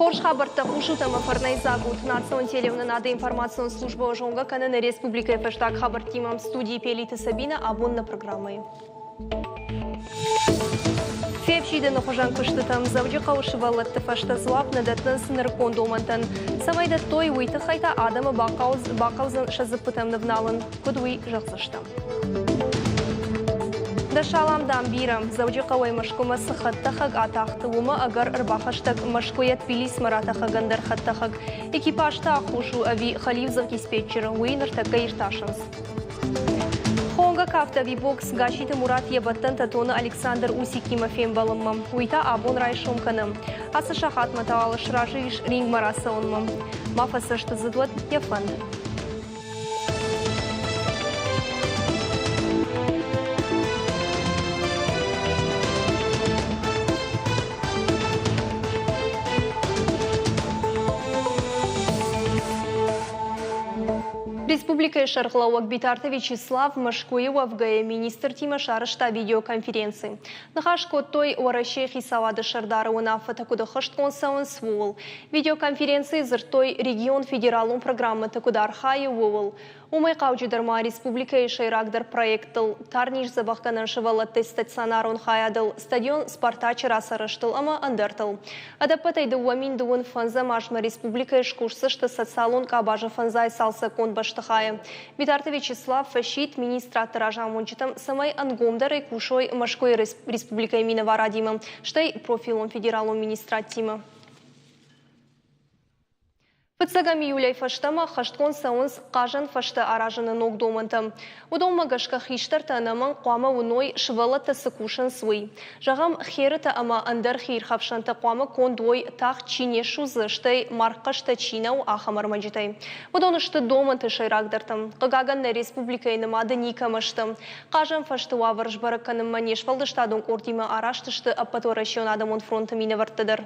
Хорз хабӕрттӕ хъусут ӕмӕ фӕрнӕйдзаг ут. Национ телеуынынады информацион службӕ зонгӕ кӕны нӕ республикӕйы фӕстаг хабӕрттимӕ. Студийы Пелиты Сабинӕ абон нӕ программӕйы. Фефсидыны хуызӕн куыстытӕм Дзӕуджыхъӕуы сывӕллӕтты фӕстӕ дзуапп нӕ дӕттынц нырыккон домӕнтӕн. Цӕмӕй дӕттой, уый тыххӕй та адӕмы бахъӕудзӕн сӕ дзыппытӕм нывналын. Куыд уый зӕгъдзыстӕм. Дӕ салам, дам, бирӕ. Дзӕуджыхъӕуӕй Мӕскуымӕ цы хӕдтӕхӕг атахт, уымӕ ӕгӕр ӕрбахӕстӕг Мӕскуыйӕ Тбилисмӕ ратӕхӕг ӕндӕр хӕдтӕхӕг. Экипажты аххос у ӕви хӕлиудзых диспетчеры, уый ныртӕккӕ иртасынц. Хонгӕ кафт ӕви бокс Гасситы Мурат йӕ бӕттӕнтӕ тоны Александр Усикимӕ фембӕлынмӕ. Уый та абон райсом кӕны. Ацы сахатмӕ та уал сразы ис рингмӕ рацӕуынмӕ. Ма фӕцӕстыдзыд уӕд йӕ фӕнд. Республикӕйы сӕргълӕууӕг Битарты Вячеслав Мӕскуыйы уӕвгӕйӕ министртимӕ сарӕзта видеоконференци. Ныхас кодтой, Уӕрӕсейы хицауады сӕрдары уынаффӕтӕ куыд ӕххӕстгонд цӕуынц, ууыл. Видеоконференцийы дзырдтой, регион федералон программӕты куыд архайы, ууыл. Уымӕй хъауджыдӕр ма республикӕйы сӕйрагдӕр проекттыл, тарниз дзӕбӕхгӕнӕн сывӕллӕтты стационарон хайадыл, стадион «Спартачы» рацарӕзтыл ӕмӕ ӕндӕртыл. Ӕдӕппӕтӕй 2025 азмӕ республикӕйы скусдзысты социалон къабазы фӕндзай цалцӕггонд бӕстыхайы. Битарты Вячеслав фӕсидт министрадты разамонджытӕм, цӕмӕй ӕнгомдӕрӕй кусой Мӕскуыйы республикӕйы минӕварадимӕ, стӕй профилон федералон министрадтимӕ. Фыццӕгӕм июлӕй фӕстӕмӕ ӕххӕстгонд цӕуынц хъазӕн фӕзтӕ аразыны ног домӕнтӕ. Уыдонмӕ гӕсгӕ хистӕртӕ ӕнӕмӕнг хъуамӕ уыной, сывӕллӕттӕ цы кусынц, уый. Зӕгъӕм, херытӕ ӕмӕ ӕндӕр хиирхӕфсӕнтӕ хъуамӕ конд уой, тагъд чи не ссудзы, стӕй маргхъӕстӕ чи нӕу, ахӕм ӕрмӕджытӕй. Уыдон сты домӕнты сӕйрагдӕртӕ. Хъыгагӕн, нӕ республикӕйы нымады никӕмӕ сты. Хъазӕн фӕзты уавӕр сбӕрӕг кӕнынмӕ не сфӕлдыстадон къордимӕ араст сты Ӕппӕтуӕрӕсеон адӕмон фронты минӕвӕрттӕ дӕр.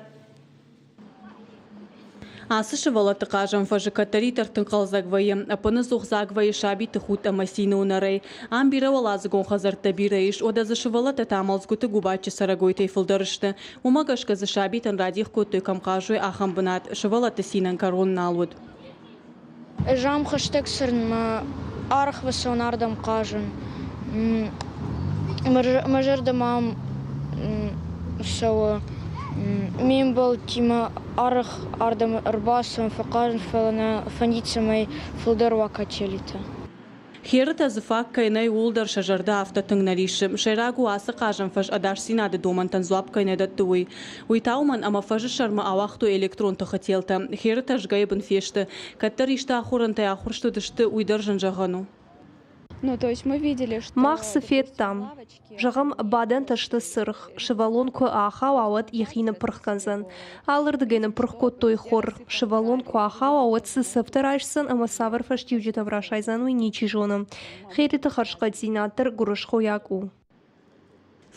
Ацы сывӕллӕтты хъазӕн фӕзы кӕддӕриддӕр тынг хъӕлдзӕг вӕййы. Ӕппынӕдзух дзаг вӕййы сабиты худт ӕмӕ цины уынӕрӕй. Ам бирӕуӕладзыгон хӕдзӕрттӕ бирӕ ис, уӕдӕ дзы сывӕллӕттӕ та мӕлдзгуыты губаччы цӕрӕгойтӕй фылдӕр сты. Уымӕ гӕсгӕ дзы сабитӕн радих кодтой кӕм хъазой, ахӕм бынат. Сывӕллӕтты цинӕн кӕрон нал уыд. Ӕз ам хӕстӕг цӕрынмӕ арӕх фӕцӕуын ардӕм хъазын. Мӕ зӕрдӕмӕ ам цӕуы. Ме мбӕлттимӕ арӕх ардӕм ӕрбацӕуын, фӕхъазын, фӕлӕ нӕ фӕндид, цӕмӕй фылдӕр уа качелитӕ. Херытӕ дзы фаг кӕй нӕй, ууыл дӕр сӕ зӕрдӕ афтӕ тынг нӕ риссы. Сӕйраг у, ацы хъазӕн фӕз ӕдасдзинады домӕнтӕн дзуапп кӕй нӕ дӕтты, уый. Уый та уымӕн, ӕмӕ фӕзы сӕрмӕ ауагътой электрон тыхы телтӕ. Херытӕ згӕйы бын фесты. Кӕддӕр исты ахорӕнтӕй ахуырст уыдысты, уый дӕр зын зӕгъӕн у. Мах цы федтам? Зӕгъӕм, бадӕнтӕ сты цыргъ, сывӕллон куы ахауа, уӕд йӕхи ныппырх кӕндзӕн. Алырдыгӕй ныппырх кодтой хур. Сывӕллон куы ахауа, уӕд цы цӕфтӕ райсдзӕн ӕмӕ цавӕр фӕстиуджытӕм расайдзӕн, уый ничи зоны. Хериты хӕрзхъӕддзинад дӕр гуырысхойаг у.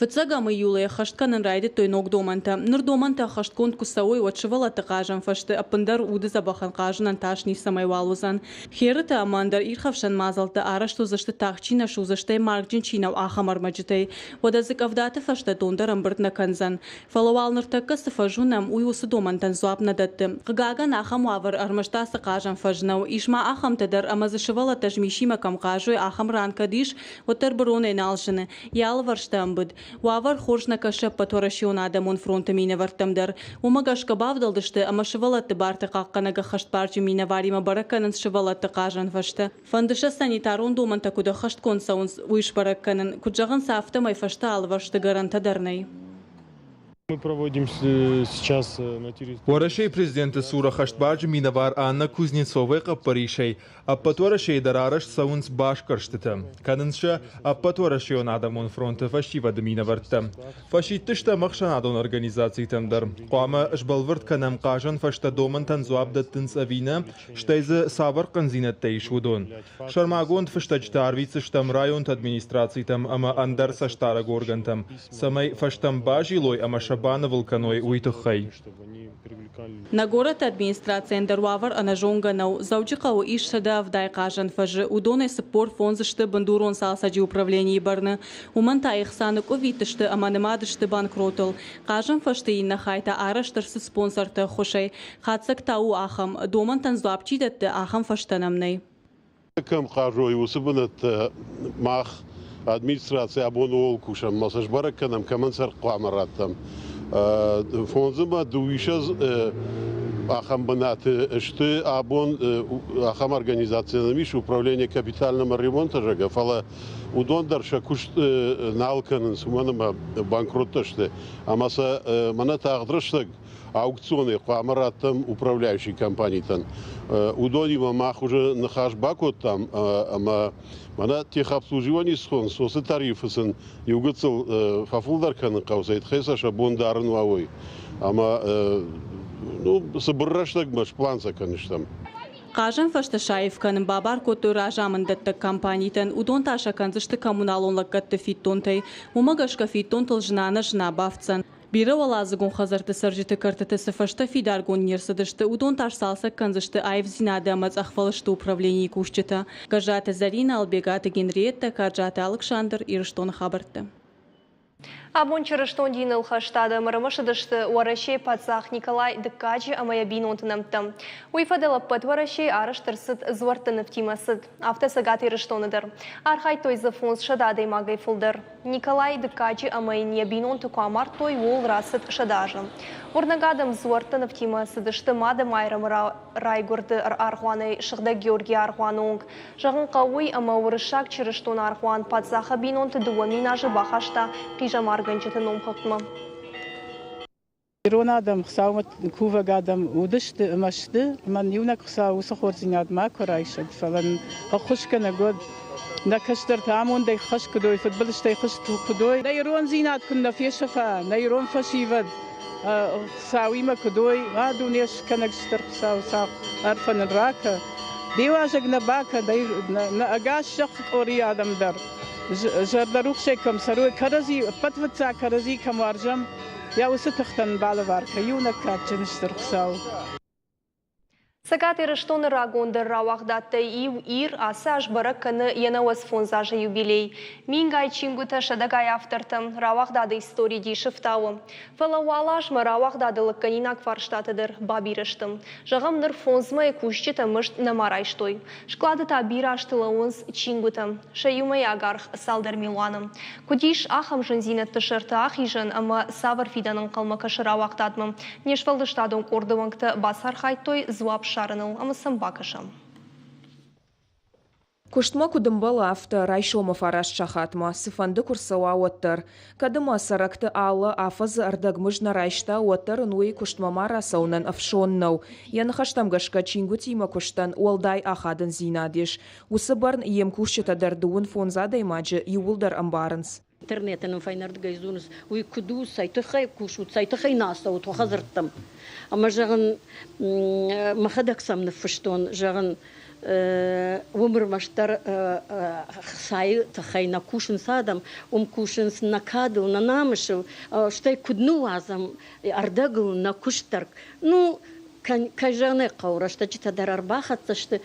Фыццӕгӕм июлы ӕххӕст кӕнын райдыдтой ног домӕнтӕ. Ныр домӕнтӕ ӕххӕстгонд куы цӕуой, уӕд сывӕллӕтты хъазӕн фӕзты ӕппындӕр уды дзӕбӕхӕн хъазынӕн тас ницӕмӕй уал уыдзӕн. Херытӕ ӕмӕ ӕндӕр ирхӕфсӕн мадзӕлттӕ арӕзт уыдзысты тагъд чи нӕ судзы, стӕй маргджын чи нӕу, ахӕм ӕрмӕджытӕй. Уӕдӕ дзы къӕвдаты фӕстӕ дон дӕр ӕмбырд нӕ кӕндзӕн. Фӕлӕ уал ныртӕккӕ цы фӕз уынӕм, уый уыцы домӕнтӕн дзуапп нӕ дӕтты. Хъыгагӕн, ахӕм уавӕр ӕрмӕст ацы хъазӕн фӕз нӕу. Ис ма ахӕмтӕ дӕр, ӕмӕ дзы сывӕллӕттӕ змисимӕ кӕм хъазой, ахӕм ран кӕд ис, уӕддӕр быронӕй нал зыны. Йӕ алывӕрстӕ ӕмбыд. Уавӕр хорз нӕ кӕсы Ӕппӕтуӕрӕсеон адӕмон фронты минӕвӕрттӕм дӕр. Уымӕ гӕсгӕ бавдӕлдысты ӕмӕ сывӕллӕтты барты хъахъхъӕнӕг ӕххӕстбарджын минӕваримӕ бӕрӕг кӕнынц сывӕллӕтты хъазӕн фӕзтӕ. Фӕнды сӕ санитарон домӕнтӕ куыд ӕххӕстгонд цӕуынц, уый сбӕрӕг кӕнын. Куыд зӕгъынц, афтӕмӕй фӕзты алывӕрсты гӕрӕнтӕ дӕр нӕй. Уӕрӕсейы президенты цур ӕххӕстбарджын минӕвар Анна Кузнецовайы хъӕппӕрисӕй ӕппӕт Уӕрӕсейы дӕр арӕзт цӕуынц басгӕрстытӕ. Кӕнынц сӕ Ӕппӕтуӕрӕсейон адӕмон фронты фӕсивӕды минӕвӕрттӕ. Фӕсидтыстӕм ӕхсӕнадон организацитӕм дӕр. Хъуамӕ сбӕлвырд кӕнӕм хъазӕн фӕстӕ домӕнтӕн дзуапп дӕттынц ӕви нӕ, стӕй дзы цавӕр хъӕндзинӕдтӕ ис, уыдон. Сӕрмагонд фыстӕджытӕ арвитдзыстӕм районты администрацитӕм ӕмӕ ӕндӕр цӕстдарӕг органтӕм, цӕмӕй фӕстӕм базилой ӕмӕ сӕ ӕрбанывыл кӕной, уый тыххӕй. Нӕ горӕты администрацийӕн дӕр уавӕр ӕнӕзонгӕ нӕу. Дзӕуджыхъӕуы ис 170 хъазӕн фӕзы, уыдонӕй 45 сты бындурон цалцӕджы управленийы бӕрны. Уымӕн та йе хца ныкъуыввитт сты ӕмӕ нымад сты банкротыл. Хъазӕн фӕзты иннӕ хай та арӕзт ӕрцыд спонсорты ӕххуысӕй. Хатдзӕг та у ахӕм: домӕнтӕн дзуапп чи дӕтты, ахӕм фӕзтӕ нӕм нӕй. Кӕм хъазой, уыцы бынӕттӕ мах администраци абон ууыл кусӕм, ӕмӕ сӕ сбӕрӕг кӕнӕм, кӕмӕн сӕ хъуамӕ раттӕм. Фондзымӕ дыууиссӕдз ахӕм бынаты сты абон ахӕм организаци нӕм ис, управление капитального ремонта, зӕгъгӕ, фӕлӕ уыдон дӕр сӕ куыст нал кӕнынц, уымӕн ӕмӕ банкроттӕ сты. Ӕмӕ сӕ мӕнӕ тагъд рӕстӕг аукционӕй хъуамӕ раттӕм управляющий компанитӕн. Уыдонимӕ мах уже ныхас бакодтам ӕмӕ мӕнӕ техобслуживание схонынц, уыцы тарифы сын иу гыццыл фӕфылдӕр кӕнын хъӕуы, цӕй сӕ сӕ бон дарын уа, уый. Ӕмӕ ну, цыбыр рӕстӕгмӕ сплан сӕ кӕныстӕм. Хъазӕн фӕзтӕ саив кӕнын бабар кодтой разамынддӕттӕг компанитӕн, уыдон та сӕ кӕндзысты коммуналон лӕггӕдты фиддонтӕй. Уымӕ гӕсгӕ фиддонтыл зына-нӕзына бафтдзӕн. Бирӕуӕладзыгон хӕдзӕртты цӕрджыты кӕртыты цы фӕзтӕ фидаргонд не рцыдысты, уыдон та сцалцӕг кӕндзысты аивдзинады ӕмӕ цъӕхфӕлысты управленийы кусджытӕ. Гӕззаты Зӕринӕ, Албегаты Генриеттӕ, Карджаты Алыксандр, Ирыстоны хабӕрттӕ. Абон чырыстон диныл хӕст адӕм ӕрымысыдысты Уӕрӕсейы паддзах Николай Дыккаджы ӕмӕ йӕ бинонты нӕмттӕ. Уый фӕдыл ӕппӕт Уӕрӕсейы арӕзт ӕрцыд дзуӕртты нывтимӕ цыд. Афтӕ Цӕгат Ирыстоны дӕр. Архайдтой дзы 500 адӕймагӕй фылдӕр. Николай Дыккаджы ӕмӕ йын йӕ бинонты куы амардтой, ууыл рацыд 100 азы. Уырнӕг адӕм дзуӕртты нывтимӕ цыдысты Мады Майрӕмы райгуырды аргъуанӕй Сыгъдӕг Георгийы аргъуаны онг. Зӕгъын хъӕуы уый, ӕмӕ уырыссаг чырыстон аргъуан паддзахы бинонты 2 000 азы бахаста хъизӕмаргӕнджыты номхыгъдмӕ. Ирон адӕм Хуыцаумӕ кувӕг адӕм уыдысты ӕмӕ сты, ӕмӕ иунӕг Хуыцау уыцы хорздзинад макуы райсӕд, фӕлӕ нын ӕххуысгӕнӕг уӕд, нӕ кӕстӕртӕ амондӕй ххӕст куыд уой, фыдбылызтӕй хызт куыд уой, нӕ ирондзинад куыннӕ фесӕфа, нӕ ирон фӕсивӕд Хуыцауимӕ куыд уой, а дуне скӕнӕг стыр Хуыцау сахъ арфӕ нын ракӕ, де уазӕг нӕ бакӕ, нӕ ӕгас зӕххы къорийы адӕм дӕр зӕрдӕрухсӕй кӕм цӕрой, кӕрӕдзи, ӕппӕт фыццаг кӕрӕдзи кӕм уарзӕм, Йӕ уыцы тыхтӕн балӕвар кӕ иунӕг кадджын Стыр Хуыцау. Цӕгат Ирыстоны рагондӕр рауагъдадтӕй иу Ир ацы аз бӕрӕг кӕны йӕ 95 азы юбилей. Мингай чингуытӕ, сӕдӕгай автортӕ. Рауагъдады истори дисы фтауы. Фӕлӕ уал азмӕ рауагъдады лыггӕнинаг фарстатӕ дӕр бабирӕ сты. Зӕгъӕм, ныр фондз мӕйы кусджытӕ мызд нӕма райстой. Скълады та бирӕ азты лӕууынц чингуытӕ. Сӕ иумӕйаг аргъ цалдӕр милуаны. Куыд ис ахӕм зындзинӕдты сӕрты ахизӕн ӕмӕ цавӕр фидӕн ӕнхъӕлмӕ кӕсы рауагъдадмӕ? Не сфӕлдыстадон къорды уӕнгтӕ бацархайдтой дзуапп ссарыныл ӕмӕ сӕм бакӕсӕм. Куыстмӕ куыд ӕмбӕлы, афтӕ райсомы фараст сахатмӕ, цыфӕнды куы рцӕуа, уӕддӕр. Кӕд ӕмӕ Цӕрӕкты Алла афӕдзы ӕрдӕг мызд нӕ райста, уӕддӕр ын уый куыстмӕ ма рацӕуынӕн ӕфсон нӕу. Йӕ ныхӕстӕм гӕсгӕ чингуытимӕ куыстӕн уӕлдай ахадындзинад ис. Уыцы бӕрн йе мкусджытӕ дӕр 25 адӕймаджы иууылдӕр ӕмбарынц. Интернеты нын фӕйнӕрдыгӕй дзурынц, уый куыд у, цӕй тыххӕй кусут, цӕй тыххӕй нӕ ацӕут уӕ хӕдзӕрттӕм. Ӕмӕ, зӕгъын, мӕхӕдӕг сӕм ныффыстон, зӕгъын, уым ӕрмӕстдӕр хцайы тыххӕй нӕ кусынц адӕм, уым кусынц нӕ кадыл, нӕ намысыл, стӕй куыд ныууадзӕм ӕрдӕгыл нӕ куыст дӕр. Ну, кӕй зӕгъын ӕй хъӕуы, рӕстӕджытӕ дӕр ӕрбахӕццӕ сты,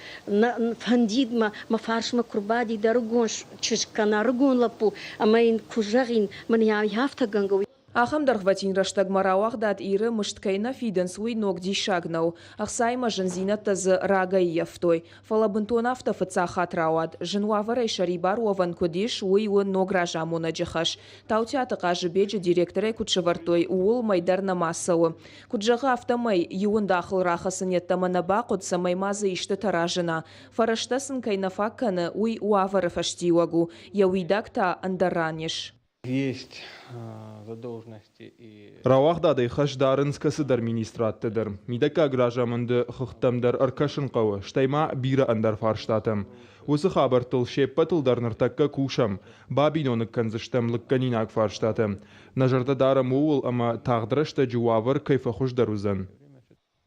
фӕндид мӕ, мӕ фарсмӕ куы рбадид ӕрыгон чызг кӕнӕ ӕрыгон лӕппу, ӕмӕ йын куы зӕгъин, мӕн афтӕ гӕнгӕ у. Ахӕм дӕргъвӕтин рӕстӕгмӕ рауагъдад Иры мызд кӕй нӕ фидынц, уый ног диссаг нӕу. Ӕхцаимӕ зындзинӕдтӕ дзы рагӕй ӕййӕфтой. Фӕлӕ бынтон афтӕ фыццаг хатт рауад. Зын уавӕрӕй сӕрибар уӕвӕн куыд ис, уый у ног разамонӕджы хӕс. Таутиаты Хъазыбеджы директорӕй куыд сӕвӕрдтой, ууыл мӕй дӕр нӕма цӕуы. Куыд зӕгъы, афтӕмӕй иу ӕндахыл рахӕцын йеддӕмӕ нӕ бахъуыд, цӕмӕй ма дзы истытӕ разына. Фӕрӕзтӕ сын кӕй нӕ фаг кӕны, уый уавӕры фӕстиуӕг у, йӕ уидаг та ӕндӕр ран ис. Есть задолженности и Рауагъдадӕй хӕс дарынц кӕцыдӕр министрадты дӕр. Мидӕггаг разамынды хыгъдтӕм дӕр ӕркӕсын хъӕуы, стӕй ма бирӕ ӕндӕр фарстатӕм. Уыцы хабӕрттыл се ппӕтыл дӕр ныртӕккӕ кусӕм, бабиноныг кӕндзыстӕм лыггӕнинаг фарстатӕ. Нӕ зӕрдӕ дарӕм ууыл, ӕмӕ тагъд рӕстӕджы уавӕр кӕй фӕхуыздӕр уыдзӕн.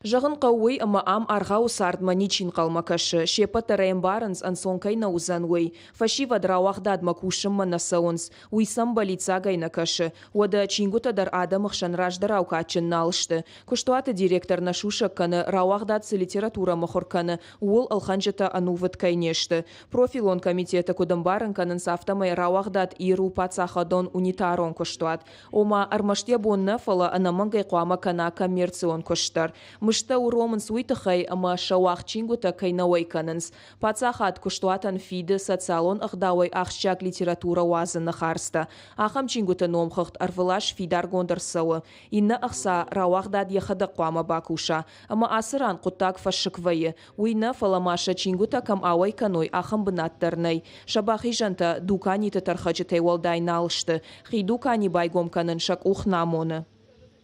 Зӕгъын хъӕуы уый, ӕмӕ ам аргъауы цардмӕ ничи нхъӕлмӕ кӕсы, се ппӕт дӕр ӕй ӕмбарынц, ӕнцон кӕй нӕ уыдзӕн, уый. Фӕсивӕд рауагъдадмӕ кусынмӕ нӕ цӕуынц, уый сӕм бӕллиццагӕй нӕ кӕсы. Уӕдӕ чингуытӕ дӕр адӕмы хсӕн раздӕрау кадджын нал сты. Куыстуаты директор нӕ сусӕг кӕны, рауагъдад цы литературӕ мыхуыр кӕны, ууыл ӕлхӕнджытӕ ӕнувыд кӕй не сты. Профилон комитеты куыд ӕмбарын кӕнынц, афтӕмӕй рауагъдад Ир у паддзахадон унитарон куыстуат. Ома, ӕрмӕст йӕ бон нӕ, фӕлӕ ӕнӕмӕнгӕй хъуамӕ кӕна коммерцион куыст дӕр. Мыздтӕ уромынц уый тыххӕй, ӕмӕ сӕ уагъд чингуытӕ кӕй нӕ уӕй кӕнынц. Паддзахад куыстуатӕн фиды социалон ӕгъдауӕй ахсджиаг литературӕ уадзыны хӕрдзтӕ. Ахӕм чингуыты номхыгъд ӕрвылаз фидаргонд ӕрцӕуы. Иннӕ ӕхца рауагъдад йӕхӕдӕг хъуамӕ бакуса. Ӕмӕ ацы ран хъуыддаг фӕсыкк вӕййы. Уый нӕ, фӕлӕ ма сӕ чингуытӕ кӕм ауӕй кӕной, ахӕм бынат дӕр нӕй. Сӕ бахизӕнтӕ дуканиты тӕрхӕджытӕй уӕлдай нал сты. Хи дукани байгом кӕнын сӕ къух нӕ амоны.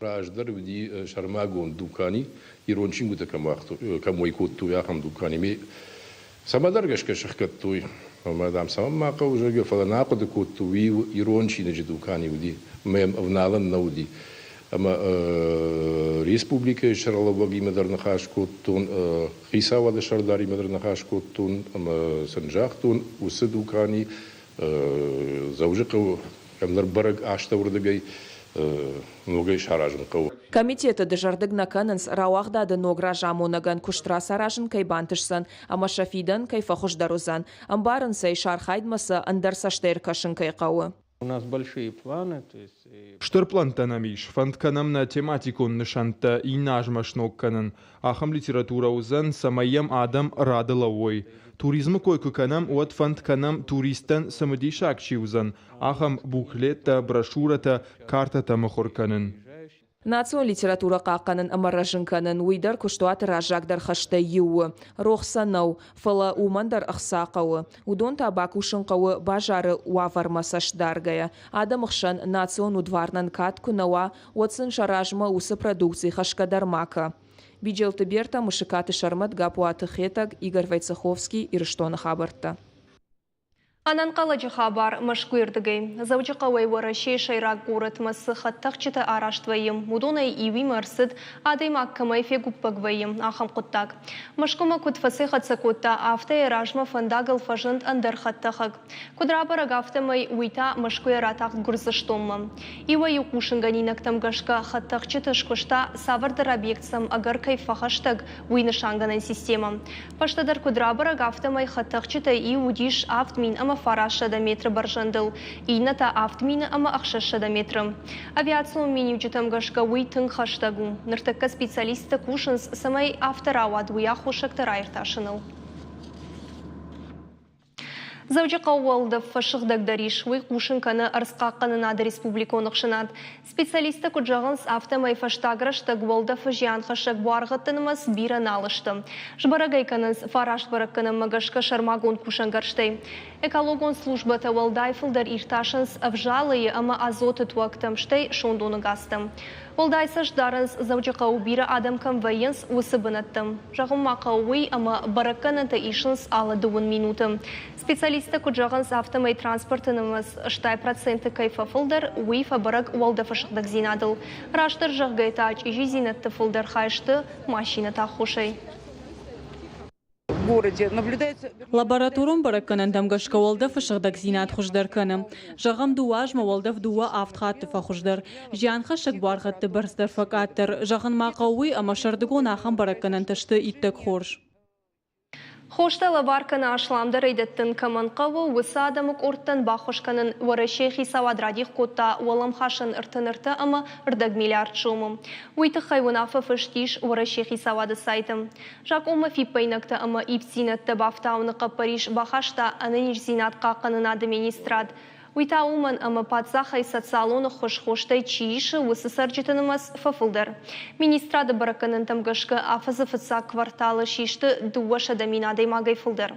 Раздӕр уыди сӕрмагонд дукани, ирон чингуытӕ кӕм уӕй кодтой, ахӕм дукани. Цӕмӕдӕр гӕсгӕ сӕхгӕдтой. Ӕмӕ, дам, цӕмӕн ма хъӕуы, зӕгъгӕ, фӕлӕ нӕ ахъуыды кодтой, уый ирон чиныджы дукани уыди, ӕмӕ йӕм ӕвналӕн нӕ уыди. Ӕмӕ республикӕйы сӕргълӕууӕгимӕ дӕр ныхас кодтон, хицауады сӕрдаримӕ дӕр ныхас кодтон ӕмӕ сын загътон, уыцы дукани Дзӕуджыхъӕуы кӕмдӕр бӕрӕг астӕуырдыгӕй ногӕй саразын хъӕуы. Комитеты дызӕрдыг нӕ кӕнынц, рауагъдады ног разамонӕгӕн куыст рацаразын кӕй бантысдзӕн ӕмӕ сӕ фидӕн кӕй фӕхуыздӕр уыдзӕн. Ӕмбарынц ӕй, сӕ архайдмӕ сӕ ӕндӕр цӕстӕй ӕркӕсын кӕй хъӕуы. У нас большие планы, то есть Стыр пълӕнттӕ нӕм ис, фӕнд кӕнӕм нӕ тематикон нысӕнттӕ иннӕ азмӕ сног кӕнын. Ахӕм литературӕ уыдзӕн, цӕмӕй йӕм адӕм рады лӕууой. Туризмы кой куы кӕнӕм, уӕд фӕнд кӕнӕм, туристтӕн цымыдисаг чи уыдзӕн, ахӕм буклеттӕ, брошюрӕтӕ, картӕтӕ мыхуыр кӕнын. Национ литературӕ хъахъхъӕнын ӕмӕ рӕзын кӕнын, уый дӕр куыстуаты раззагдӕр хӕстӕй иу у. Рох сӕ нӕу, фӕлӕ уымӕн дӕр ӕхца хъӕуы. Уыдон та бакусын хъӕуы базары уавӕрмӕ цӕст даргӕйӕ. Адӕмы хсӕн национ удварнӕн кад куы нӕ уа, уӕд сын сӕ размӕ уыцы продукци хӕсгӕ дӕр ма кӕ. Биджелты Берта, Мысыкаты Сӕрмӕт, Гапуаты Хетӕг, Игорь Войцеховский, Ирыстоны хабӕрттӕ. Ӕнӕнхъӕлӕджы хабар Мӕскуыйы рдыгӕй. Дзӕуджыхъӕуӕй Уӕрӕсейы сӕйраг горӕтмӕ цы хӕдтӕхджытӕ арӕзт вӕййы, уыдонӕй иуимӕ ӕрцыд, адӕймаг кӕмӕй фегуыппӕг вӕййы, ахӕм хъуыддаг. Мӕскуымӕ куыд фӕцӕйхӕццӕ кодта, афтӕ йӕ размӕ фӕндагыл фӕзынд ӕндӕр хӕдтӕхӕг. Куыд рабӕрӕг, афтӕмӕй уый та Мӕскуыйӕ ратахт Гуырдзыстонмӕ. Иуӕй-иу хъусынгӕнинӕгтӕм гӕсгӕ хӕдтӕхджыты скуыста, цавӕрдӕр объект сӕм ӕгӕр кӕй фӕхӕстӕг, уый нысангӕнӕн системӕ. Фӕстӕдӕр куыд рабӕрӕг, афтӕмӕй хӕдтӕхджытӕй иу уыдис 7900 метры бӕрзӕндыл, иннӕ та 7600 метры. Авиацион миниуджытӕм гӕсгӕ уый тынг хӕстӕг у. Ныртӕккӕ специалисттӕ кусынц, цӕмӕй афтӕ рауад, уый аххосӕгтӕ раиртасыныл. Дзӕуджыхъӕуы уӕлдӕф фӕсыгъдӕгдӕр ис, уый хъусын кӕны ӕрдзхъахъхъӕнынады республикон ӕхсӕнад. Специалисттӕ куыд зӕгъынц, афтӕмӕй фӕстаг рӕстӕг уӕлдӕфы зианхӕссӕг буаргъӕдты нымӕц бирӕ нал сты. Сбӕрӕг ӕй кӕнынц фараст бӕрӕггӕнӕнмӕ гӕсгӕ сӕрмагонд кусӕнгӕрзтӕй. Экологон службӕтӕ уӕлдай фылдӕр иртасынц ӕвзалыйы ӕмӕ азоты туӕгтӕм, стӕй сондоны газтӕм. Уӕлдай цӕст дарынц, Дзӕуджыхъӕуы бирӕ адӕм кӕм вӕййынц, уыцы бынӕттӕм. Зӕгъын ма хъӕуы уый, ӕмӕ бӕрӕггӕнӕнтӕ исынц алы дыууын минуты. Специалисттӕ куыд зӕгъынц, афтӕмӕй транспорты нымӕц 80% кӕй фӕфылдӕр, уый фӕбӕрӕг уӕлдӕфы сыгъдӕгдзинадыл. Растдӕр зӕгъгӕйӕ та чъизидзинӕдты фылдӕр хай сты машинӕты аххосӕй. Лабораторон бӕрӕггӕнӕнтӕм гӕсгӕ уӕлдӕфы сыгъдӕгдзинад хуыздӕр кӕны. Зӕгъӕм, дыууӕ азмӕ уӕлдӕф дыууӕ авд хатты фӕхуыздӕр. Зианхӕссӕг буаргъӕдты бӕрц дӕр фӕкъаддӕр. Зӕгъын ма хъӕуы уый, ӕмӕ сӕрдыгон ахӕм бӕрӕггӕнӕнтӕ сты иттӕг хорз. Хостӕ лӕвар кӕнӕ асламдӕрӕй дӕттын кӕмӕн хъӕуы, уыцы адӕмы къордтӕн баххуыс кӕнын Уӕрӕсейы хицауад радих кодта уӕлӕмхасӕн 33 ӕмӕ рдӕг миллиард сомы. Уый тыххӕй уынаффӕ фыст ис Уӕрӕсейы хицауады сайты. Закъонмӕ фиппаинӕгтӕ ӕмӕ ивддзинӕдтӕ бафтауыны хъӕппӕрис бахаста ӕнӕниздзинад хъахъхъӕнынады министрад. Уый та уымӕн, ӕмӕ паддзахӕй социалон ӕххуыс хостӕй чи исы, уыцы цӕрджыты нымӕц фӕфылдӕр. Министрады бӕрӕггӕнӕнтӕм гӕсгӕ афӕдзы фыццаг кварталы систы 200 000 адӕймагӕй фылдӕр.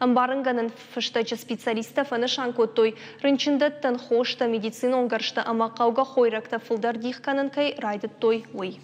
Ӕмбарынгӕнӕн фыстӕджы специалисттӕ фӕнысан кодтой, рынчындӕттӕн хостӕ, медицинон гӕрзтӕ ӕмӕ хъӕугӕ хойрӕгтӕ фылдӕр дих кӕнын кӕй райдыдтой, уый.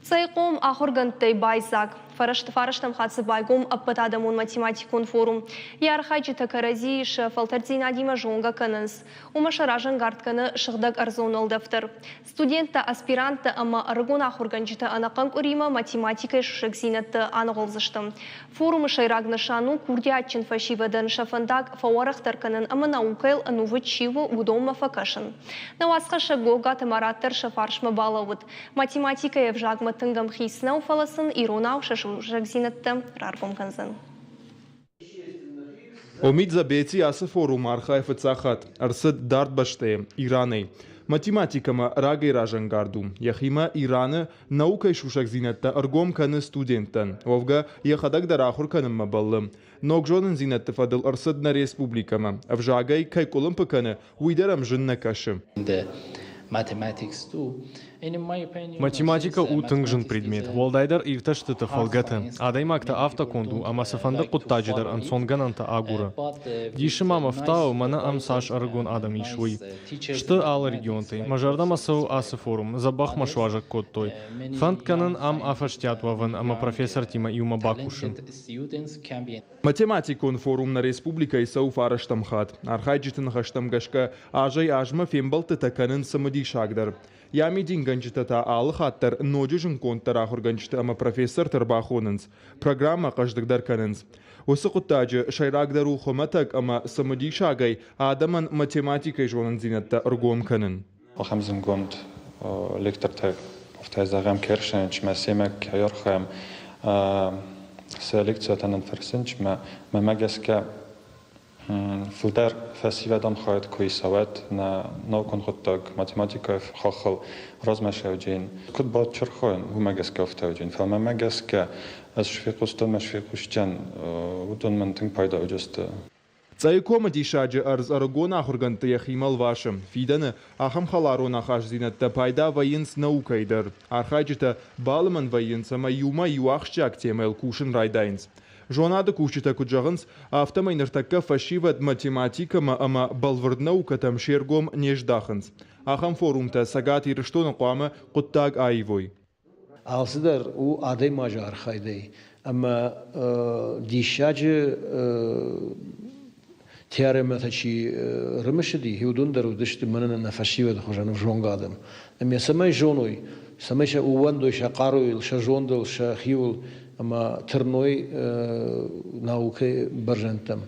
Цӕйхъом ахуыргӕндтӕй байдзаг. Фарӕстӕм хатт дзы байгом ӕппӕтадӕмон математикон форум. Йӕ архайджытӕ кӕрӕдзийы сӕ фӕлтӕрддзинадимӕ зонгӕ кӕнынц. Уымӕ сӕ разӕнгард кӕны сыгъдӕг ӕрдзон уӕлдӕф дӕр. Студенттӕ, аспиранттӕ ӕмӕ ӕрыгон ахуыргӕнджытӕ ӕнӕхъӕн къуыримӕ математикӕйы сусӕгдзинӕдты аныгъуылдзысты. Форумы сӕйраг нысан у курдиатджын фӕсивӕдӕн сӕ фӕндаг фӕуӕрӕхдӕр кӕнын ӕмӕ наукӕйыл ӕнувыд чи у, уыдонмӕ фӕкӕсын. Нӕ уацхӕссӕг Гогаты Марат дӕр сӕ фарсмӕ балӕууыд. Математикӕйы ӕвзагмӕ тынг ӕмхиц нӕу, фӕлӕ сын иронау сӕ сусӕгдзинӕдтӕ раргом кӕндзӕн. Омид Забети ацы форумы архайы фыццаг хатт. Ӕрцыд дард бӕстӕйы, Иранӕй. Математикӕмӕ рагӕй разӕнгард у. Йӕхимӕ Ираны наукӕйы сусӕгдзинӕдтӕ ӕргом кӕны студенттӕн. Уӕвгӕ, йӕхӕдӕг дӕр ахуыр кӕнынмӕ бӕллы. Ног зонындзинӕдты фӕдыл ӕрцыд нӕ республикӕмӕ. Ӕвзагӕй кӕй къуылымпы кӕны, уый дӕр ӕм зын нӕ кӕсы. Математикӕ у тынг зын предмет, уӕлдайдӕр иртӕстыты фӕлгӕты. Адӕймаг та афтӕ конд у, ӕмӕ цыфӕнды хъуыддаджы дӕр ӕнцонгӕнӕнтӕ агуры. Дисы ма мӕ фтауы, мӕнӕ ам цас ӕрыгон адӕм ис, уый. Сты алы регионтӕй. Мӕ зӕрдӕмӕ цӕуы ацы форум, дзӕбӕх мӕ суазӕг кодтой. Фӕнд кӕнын ам афӕстиат уӕвын ӕмӕ профессортимӕ иумӕ бакусын. Математикон форум нӕ республикӕйы цӕуы фарӕстӕм хатт. Архайджыты ныхӕстӕм гӕсгӕ, азӕй-азмӕ фембӕлдтытӕ кӕнынц цымыдисагдӕр. Йӕ амидингӕнджытӕ та алы хатт дӕр ноджы зындгонддӕр ахуыргӕнджыты ӕмӕ профессорты ӕрбахонынц, программӕ хъӕздыгдӕр кӕнынц. Уыцы хъуыддаджы сӕйрагдӕр у хуымӕтӕг ӕмӕ цымыдисагӕй адӕмӕн математикӕйы зонындзинӕдтӕ ӕргом кӕнын. Ахӕм зындгонд лектортӕ, афтӕ зӕгъӕм, Кершеничмӕ, семӕ кӕй архайӕм, сӕ лекциятӕ нын фӕрсынчмӕ, мӕмӕ гӕсгӕ фылдӕр фӕсивӕдӕн хайад куы исӕуӕд нӕ наукон хъуыддаг математикӕйы хаххыл размӕ сӕвджын. Куыд бачырхайӕн, уымӕ гӕсгӕ ӕфтауджын. Фӕлӕ мӕмӕ гӕсгӕ ӕз фехъуыстон мӕ сфехъусджын, уыдон мын тынг пайда уыдысты. Цъӕйы комы диссаджы ӕрдз ӕрыгон ахуыргӕндты йӕхимӕ лвасы. Фидӕны ахӕм хӕларон ахастдзинӕдтӕ пайда вӕййынц наукӕйы дӕр. Архайджытӕ балымӕн вӕййынц ӕмӕ иумӕ иу ахсджиаг темӕйыл кусын райдайынц. Зонады кусджытӕ куыд зӕгъынц, афтӕмӕй ныртӕккӕ фӕсивӕд математикӕмӕ ӕмӕ бӕлвырд наукӕтӕм се ргом не здахынц. Ахӕм форумтӕ Цӕгат Ирыстоны хъуамӕ хъуыддаг аивой. Алцыдӕр у адӕймаджы архайдӕй ӕмӕ диссаджы теоремӕтӕ чи рымысыди, уыдон дӕр уыдысты мӕнӕн нӕ фӕсивӕды хуызӕн ӕвзонг адӕм. Ӕмӕ цӕмӕй зоной, цӕмӕй сӕ ууӕндой сӕ хъаруйыл, сӕ зондыл, сӕхиуыл ӕмӕ тырной наукӕйы бӕрзӕндтӕм.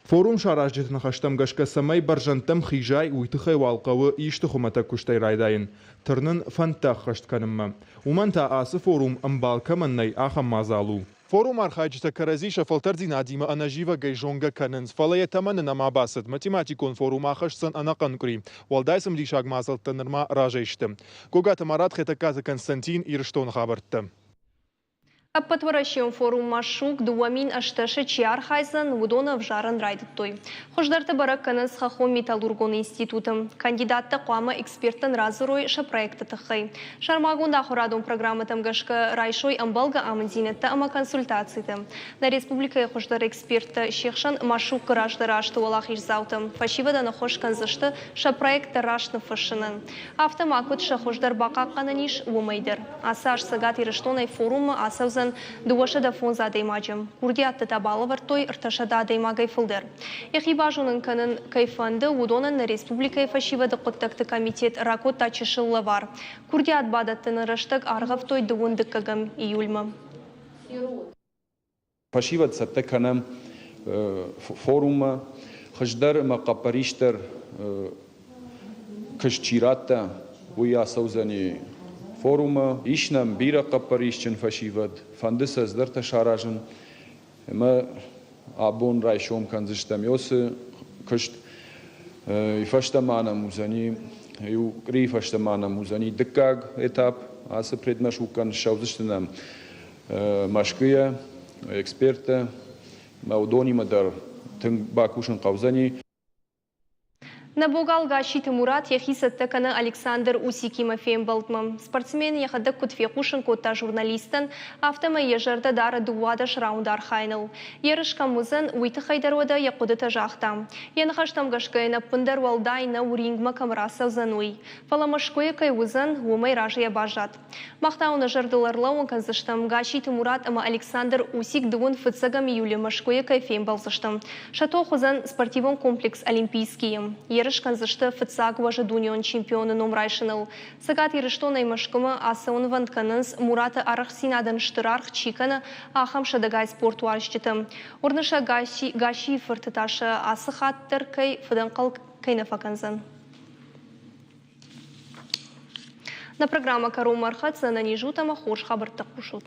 Форум саразджыты ныхӕстӕм гӕсгӕ, цӕмӕй бӕрзӕндтӕм хизай, уый тыххӕй уал хъӕуы исты хуымӕтӕг куыстӕй райдайын, тырнын фӕндтӕ ӕххӕст кӕнынмӕ. Уымӕн та ацы форум ӕмбал кӕмӕн нӕй, ахӕм мадзал у. Форумы архайджытӕ кӕрӕдзи сӕ фӕлтӕрддзинадимӕ ӕнӕзивӕгӕй зонгӕ кӕнынц, фӕлӕ йӕ тӕмӕны нӕма бацыд. Математикон форум ахӕсдзӕн ӕнӕхъӕн къуыри. Уӕлдай цымыдисаг мадзӕлттӕ нырма разӕй сты. Гогаты Марат, Хетӕгкаты Константин, Ирыстоны хабӕрттӕ. Ӕппӕтуӕрӕсеон форум Машук 2018-ы чи архайдзӕн, уыдоны ӕвзарын райдыдтой. Хуыздӕрты бӕрӕг кӕнынц хӕххон-металлургон институты. Кандидаттӕ хъуамӕ эксперттӕн радзурой сӕ проекты тыххӕй. Сӕрмагонд ахуырадон программӕтӕм гӕсгӕ райсой ӕмбӕлгӕ амынддзинӕдтӕ ӕмӕ консультацитӕ. Нӕ республикӕйы хуыздӕр эксперттӕ се хсӕн Машукы раздӕры азты уӕлахиздзаутӕ фӕсивӕдӕн ӕххуыс кӕндзысты сӕ проекттӕ раст ныффыссынӕн. Афтӕ ма куыд сӕ хуыздӕр бахъахъхъӕнӕн ис, уымӕй дӕр. Ацы аз Цӕгат Ирыстонӕй форуммӕ ацӕудзӕн 205 адӕймаджы. Курдиӕтты та балӕвӕрдтой 300 адӕймагӕй фылдӕр. Йӕхи базонын кӕнын кӕй фӕнды, уыдонӕн нӕ республикӕйы фӕсивӕды хъуыддӕгты комитет ракодта чысыл лӕвар. Курдиат бадӕттыны рӕстӕг аргъӕвтой дыууын дыккӕгӕм июльмӕ. Фӕсивӕд цӕттӕ кӕнӕм форуммӕ. Хуыздӕр ӕмӕ хъӕппӕрисдӕр куыст чи радта, уый ацӕудзӕни форуммӕ. Ис нӕм бирӕ хъӕппӕрисджын фӕсивӕд, фӕнды сӕ цыдӕртӕ саразын. Ӕмӕ абон райсом кӕндзыстӕм уыцы куыст. Фӕстӕмӕ нӕм уыдзӕни, иу къуырийы фӕстӕмӕ нӕм уыдзӕни дыккаг этап. Ацы предмашуккӕн ссӕудзысты нӕм Мӕскуыйӕ эксперттӕ ӕмӕ уыдонимӕ дӕр тынг бакусын хъӕудзӕни. Нӕ Нӕ богал Гасситы Мурат йӕхи цӕттӕ кӕны Александр Усикимӕ фембӕлдмӕ. Спортсмен йӕхӕдӕг куыд фехъусын кодта журналисттӕн, афтӕмӕй йӕ зӕрдӕ дары 12 раунды архайыныл. Ерыс кӕм уыдзӕн, уый тыххӕй дӕр уӕдӕ йӕ хъуыдытӕ загъта. Йӕ ныхӕстӕм гӕсгӕ йын ӕппындӕр уӕлдай нӕу рингмӕ кӕм рацӕудзӕн, уый. Фӕлӕ Мӕскуыйы кӕй уыдзӕн, уымӕй разыйӕ баззад. Мах та уын нӕ зӕрдыл ӕрлӕууын кӕндзыстӕм, Гасситы Мурат ӕмӕ Александр Усик дыууын фыццӕгӕм июлы Мӕскуыйы кӕй фембӕлдзысты. Сӕ тох уыдзӕн спортивон комплекс Олимпийский-ы. Ерыс кӕндзысты фыццаг уӕзы дунеон чемпионы ном райсыныл. Цӕгат Ирыстонӕй Мӕскуымӕ ацӕуынвӕнд кӕнынц, Мураты арӕхстдзинадӕн стыр аргъ чи кӕны, ахӕм сӕдӕгай спортуарзджытӕ. Уырны сӕ, Гассийы фырты та сӕ ацы хатт дӕр кӕй фыдӕнхъӕл кӕй нӕ фӕкӕндзӕн. Нӕ программӕ кӕронмӕ ӕрхӕццӕ, ӕнӕниз ут ӕмӕ хорз хабӕрттӕ хъусут.